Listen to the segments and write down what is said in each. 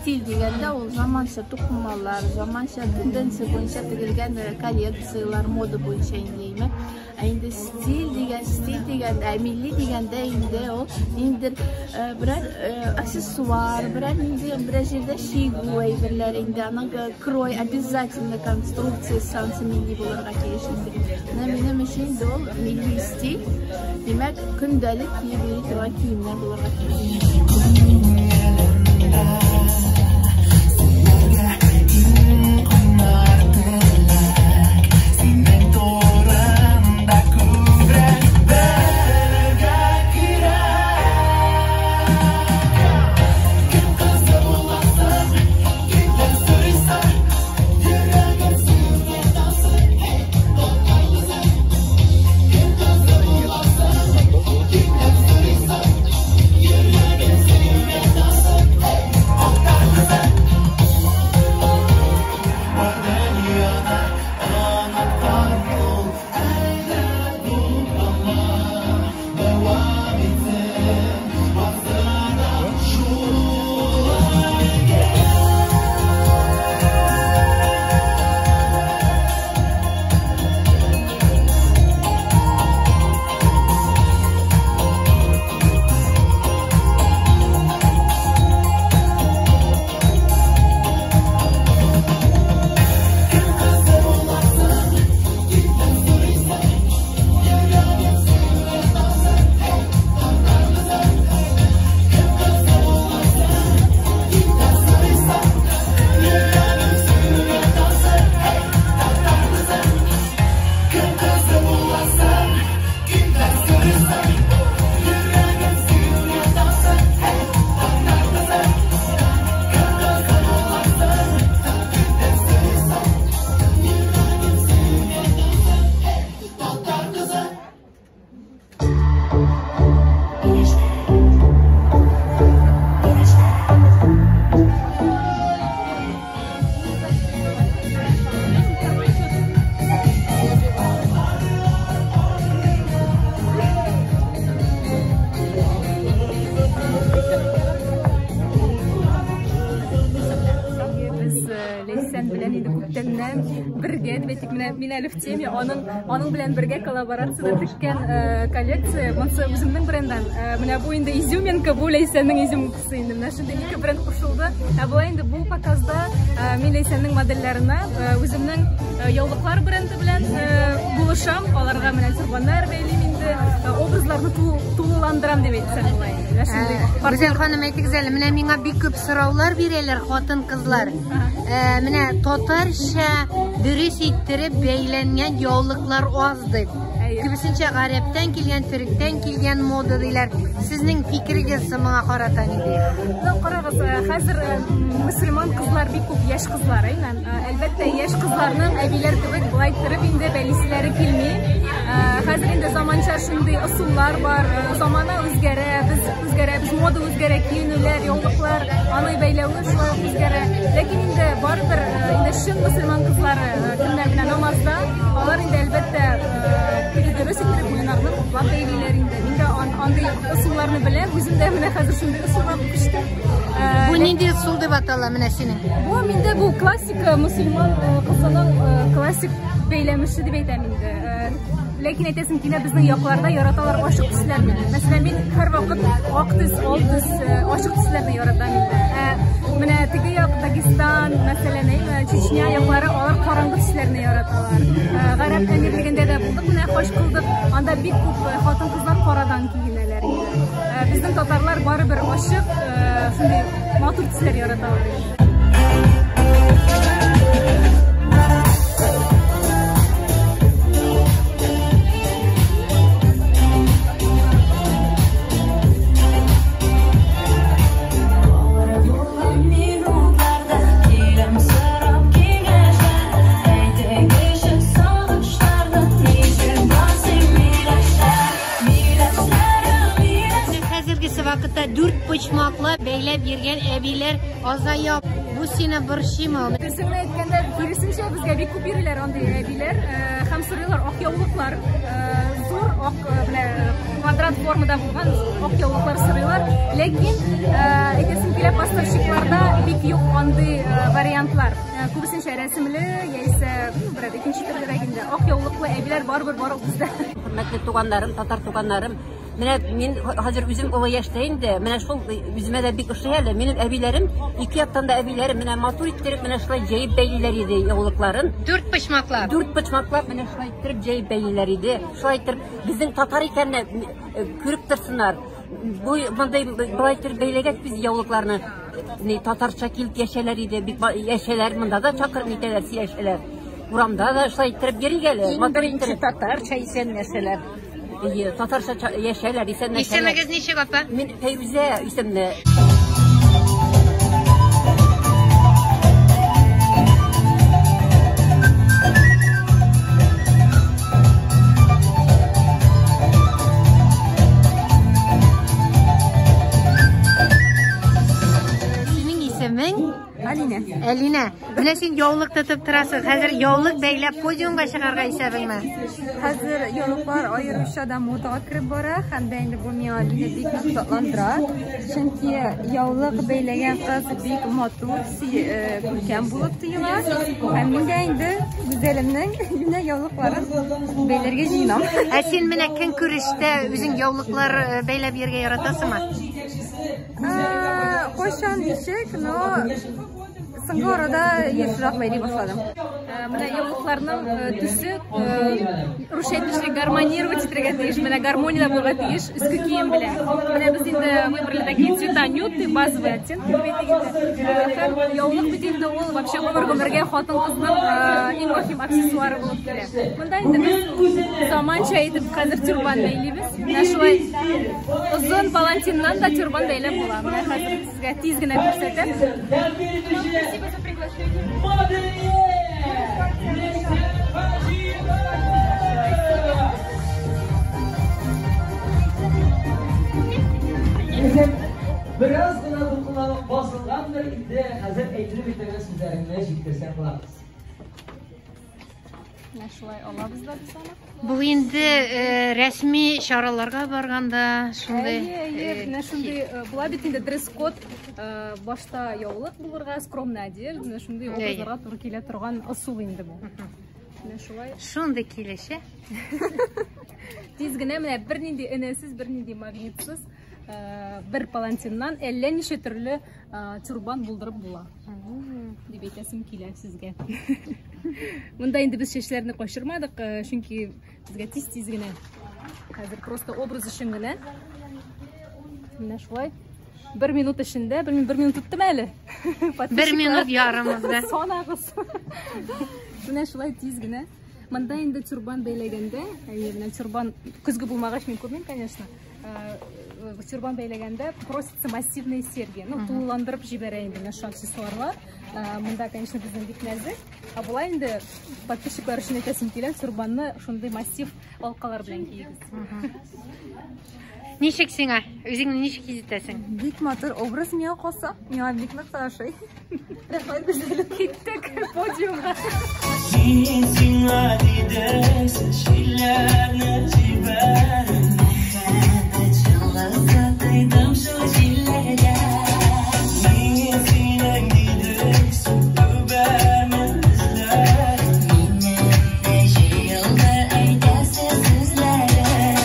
Стиль дигәндә ул заманча тукымалар, заманча тенденция буенча тегелгән коллекцияләр, мода буенча инде, әйме. Ә инде стиль дигән, стиль дигәндә, ә милли дигәндә инде ул ниндидер берәр аксессуар, берәр нинди берәр җирдә чигү әйберләре инде, аның крой обязательно конструкциясе ансы милли булырга тиеш инде. Менә минем өчен инде ул милли стиль, димәк, көндәлек киеп йөри торган киемнәр булырга тиеш. Бергә дип әйтик, менә мин әле в теме, аның белән бергә коллаборацияда теккән коллекция, монысы үземнең бренддан. Менә бу инде изюминка, бу Ләйсәннең изюминкасы инде. Менә шундый ике бренд кушылды. Ә болай инде бу показда мин Ләйсәннең модельләренә үземнең яулыклар бренды белән булышам, аларга менә тюрбаннар бәйлим инде, образларны тулыландырам дип әйтсәм була инде. Менә шундый. Гүзәл ханым, әйтегез әле, менә миңа бик күп сораулар бирәләр хатын-кызлар. Менә татарча дөрес иттереп бәйләнгән яулыклар аз дип. Күбесенчә гарәптән килгән, төректән килгән мода диләр. Сезнең фикерегез моңа карата нинди? Ну, карагыз, хәзер мөселман кызлар бик күп, яшь кызлар, әйме? Әлбәттә, яшь кызларның әбиләр кебек болай иттереп инде бәйлиселәре килми. Хәзер инде заманча шундый ысуллар бар, замана үзгәрә, без үзгәрәбез, мода үзгәрә, киенүләр, яулыклар, аны бәйләве шулай ук үзгәрә. Ләкин инде барыбер инде чын мөселман кызлары кемнәр белән намазда, алар инде әлбәттә теге дөрес иттереп муеннарны каплап бәйлиләр инде. Мин дә андый ысулларны беләм, үзем дә менә хәзер шундый ысулга күчтем. Бу нинди ысул дип атала менә синең? Бу миндә бу классика мөселман кызының классик бәйләмеше дип әйтәм инде. Ләкин әйтәсем килә, безнең якларда яраталар ачык төсләрне. Мәсәлән, мин һәрвакыт ак төс, ал төс, ачык төсләрне яратам инде. Менә теге як Дагестан, мәсәлән, әйме, Чечня яклары, алар караңгы төсләрне яраталар. Гарәп әмирлегендә дә булдык, менә хаҗ кылдык. Анда бик күп хатын-кызлар карадан киенәләр инде. Безнең татарлар барыбер ачык, шундый матур төсләр яраталар. Хәзергесе вакытта дүрт почмаклы бәйләп йөргән әбиләр азая. Бу сине борчыймы? Дөресен әйткәндә, киресенчә, безгә бик күп йөриләр андый әбиләр һәм сорыйлар ак яулыклар, зур ак менә квадрат формада булган ак яулыклар сорыйлар. Ләкин әйтәсем килә, поставщикларда бик бик юк андый вариантлар. Күбесенчә рәсемле яисә берәр икенче төрлерәк инде. Ак яулыклы әбиләр барыбер бар ул бездә. Хөрмәтле туганнарым, татар туганнарым, менә мин хәзер үзем олы яшьтә инде, менә шул үземә дә бик ошый әле. Минем әбиләрем, ике яктан да әбиләрем менә матур иттереп менә шулай җәеп бәйлиләр иде яулыкларын. Дүрт почмаклап. Дүрт почмаклап менә шулай иттереп җәеп бәйлиләр иде. Шулай иттереп безнең татар икәнне күреп торсыннар. Бу мондай болай иттереп бәйләгәч без яулыкларны ни татарча килеп яшәләр иде, бик яшәләр монда да чакырып нитәләр, сөйләшәләр. Урамда да шулай иттереп йөрик әле. Матур иттереп. Татарча исәнләшәләр. Әйе, татарча яшәләр, исәнләшәләр. Исемегез ничек, апа? Мин Фәйрүзә исемле. Синең исемең? Алинә. Әлинә. Менә син яулык тотып торасың. Хәзер яулык бәйләп подиумга чыгарга исәбеңме? Хәзер яулыклар аеруча да модага кереп бара һәм дә инде бу миңа мине бик нык шатландыра. Чөнки яулык бәйләгән кыз бик матур, күркәм булып тоела. Һәм мин дә инде Гүзәлемнең менә яулыкларын бәйләргә җыенам. Ә син менә көнкүрештә үзең яулыклар бәйләп йөрергә яратасыңмы? Кайчан ничек, но соңгы арада ешрак бәйли башладым. Менә яулыкларның төсе русча әйтмешли гармонировать итәргә тиеш, менә гармониядә булырга тиеш өске кием белән. Менә без инде выбрали такие цвета нюд, базовые оттенки дип әйтик инде. Һәм яулык бит инде ул вообще гомер-гомергә хатын-кызның иң мөһим аксессуары булып килә. Монда инде без заманча итеп хәзер тюрбан бәйлибез. Менә шулай озын палантиннан да тюрбан бәйләп була. Менә хәзер сезгә тиз генә күрсәтәм. Спасибо за приглашение. Бераз гына дулкынланып басылгандыр инде, хәзер әйтелеп бетергән сүзләреңне җиткерсәң булабыз. Менә шулай алабыз да без аны. Бу инде рәсми чараларга барганда шундый. Әйе, әйе, менә шундый була бит инде дресс-код, башта яулык булырга, скромная одежда, менә шундый образларга туры килә торган ысул инде бу. Менә шулай. Шундый килешә. Тиз генә менә бернинди энәсез, бернинди магнитсыз бер палантиннан әллә ничә төрле тюрбан булдырып була. Дип әйтәсем килә сезгә. Монда инде без чәчләрне качырмадык, чөнки безгә тиз-тиз генә. Хәзер просто образ өчен генә. Менә шулай. Бер минут эчендә, белмим, бер минут үттеме әле? Бер минут ярым узды. Санагыз. Менә шулай тиз генә. Монда инде тюрбан бәйләгәндә, әйе, менә тюрбан көзге булмагач мин күрмим, конечно. Тюрбан бәйләгәндә просится массивные серьги. Ну, тулыландырып җибәрә инде менә шу аксессуарлар. Монда, конечно, безнең бик нәзек. Ә болай инде подписчиклар өчен әйтәсем килә, тюрбанны шундый массив алкалар белән киегез. Ничек сиңа? Үзеңне ничек хис итәсең? Бик матур образ миңа калса, миңа бик нык ошый. Рәхмәт, Гүзәлем. Киттек подиумга. Мин сиңа дидем, җилләрне җибәр. Мәхәббәт җылысы тойдым шул җилләрдә. Мин синең дидем, үбәрмен эзләр. Минем дә җыелды әйтәсе сүзләрем.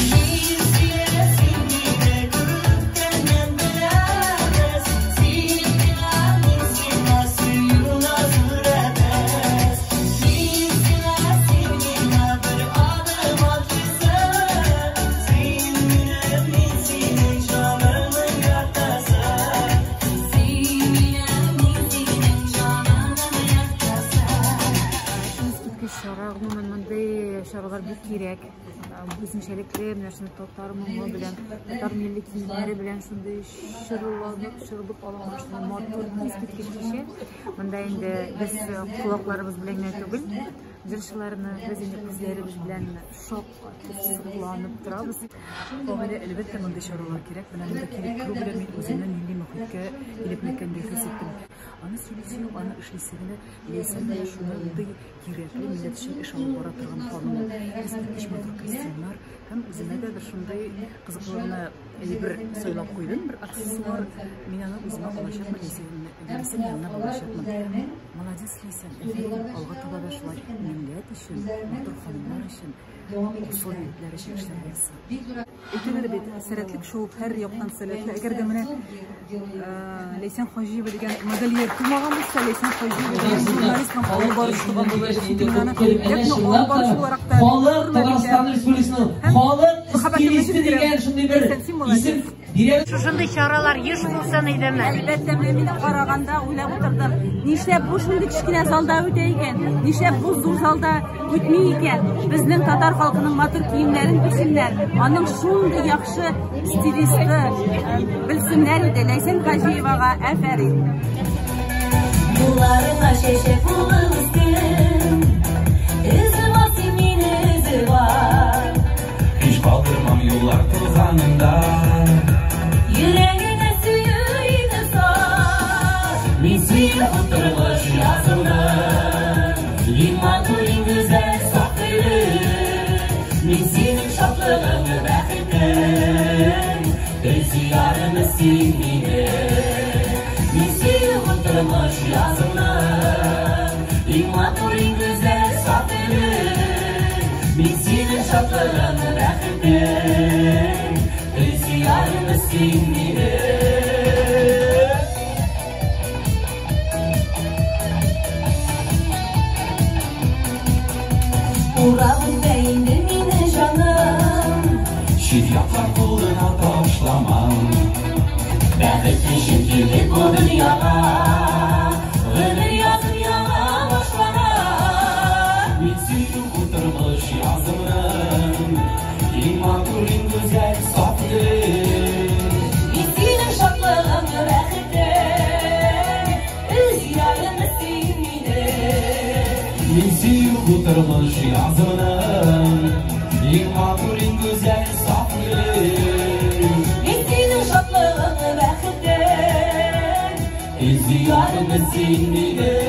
Мин сине, син мине күптәннән беләбез. Син миңа, мин сиңа сөю назыр әбәс. Мин сиңа, син миңа бер адым атлыйсың. Син минем, мин синең җанымның яртысы. Син минем, мин синең җанымның яртысы. Искиткеч чара, гомумән мондый чаралар бик кирәк. Үзенчәлекле менә шундый татар моңы белән, татар милли киемнәре белән шундый чырыланып, чырылып алынган шундый матур искиткеч кичә. Монда инде без колакларыбыз белән генә түгел, җырчыларны без инде күзләребез белән шаккатып, сокланып торабыз. Гомере, әлбәттә, мондый чаралар кирәк. Менә монда килеп керү белән мин үземне милли мөхиткә килеп эләккәндәй хис иттем. Аны сөйлисе юк, аны эшлисе генә. Ләйсән менә шундый кирәкле милләт өчен эш алып бара торган ханым. Искиткеч матур костюмнар һәм үземә дә бер шундый кызыклы гына әйбер сайлап куйдым, бер аксессуар. Мин аны үземә алачакмын, Ләйсән янына барачакмын. Молодец, Ләйсән. Әфәрин, алга таба да шулай милләт өчен, матур ханымнар өчен, усыл егетләр өчен эшләргә язсын. Әйтәләр бит, сәләтле кеше ул һәр яктан сәләтле. Әгәр дә менә Ләйсән Хаҗиева дигән модельер тумаган булса, Ләйсән Хаҗиева дигән журналист һәм алып баручы туган булыр иде. Чөнки мин аны Әнә алып баручы буларак та Халык Татарстан Республикасының халык стилисты дигән шундый бер исем бирә. Шушындый чаралар еш булсын идеме? Әлбәттә, менә мин караганда уйлап утырдым. Нишләп бу шундый кечкенә залда үтә икән? Нишләп бу зур залда үтми икән? Безнең татар халкының матур киемнәрен күрсеннәр. Аның шундый яхшы стилисты белсеннәр иде. Ләйсән Хаҗиевага афәрин. Юлларыңа чәчәк булып үстем. Өзеп ал син мине, өзеп ал. Һич калдырмам юллар тузанында. Йөрәгеңә сөю иде сар. Мин сөеп утыргыч язымны, иң матур, иң гүзәл саф телем. Мин синең шатлыгың, бәхетең, Илсөярем син минем. Мин сөеп утыргыч язымны, иң матур, иң гүзәл саф телем. Мин синең шатлыгың, бәхетең, Илсөярем син минем. Урап үтә инде мине җаным. Чит ятлар кулына ташламам. Бәхет өчен килдек бу дөньяга. Гомер язым яңа башлана. Мин сөеп утыргыч язымның, иң матур, иң гүзәл саф гөлем. Мин синең шатлыгың, бәхетең, Илсөярем син минем. Мин сөеп утыргыч язымның, иң матур, иң гүзәл саф гөлем. Мин синең шатлыгың, бәхетең, Илсөярем син минем.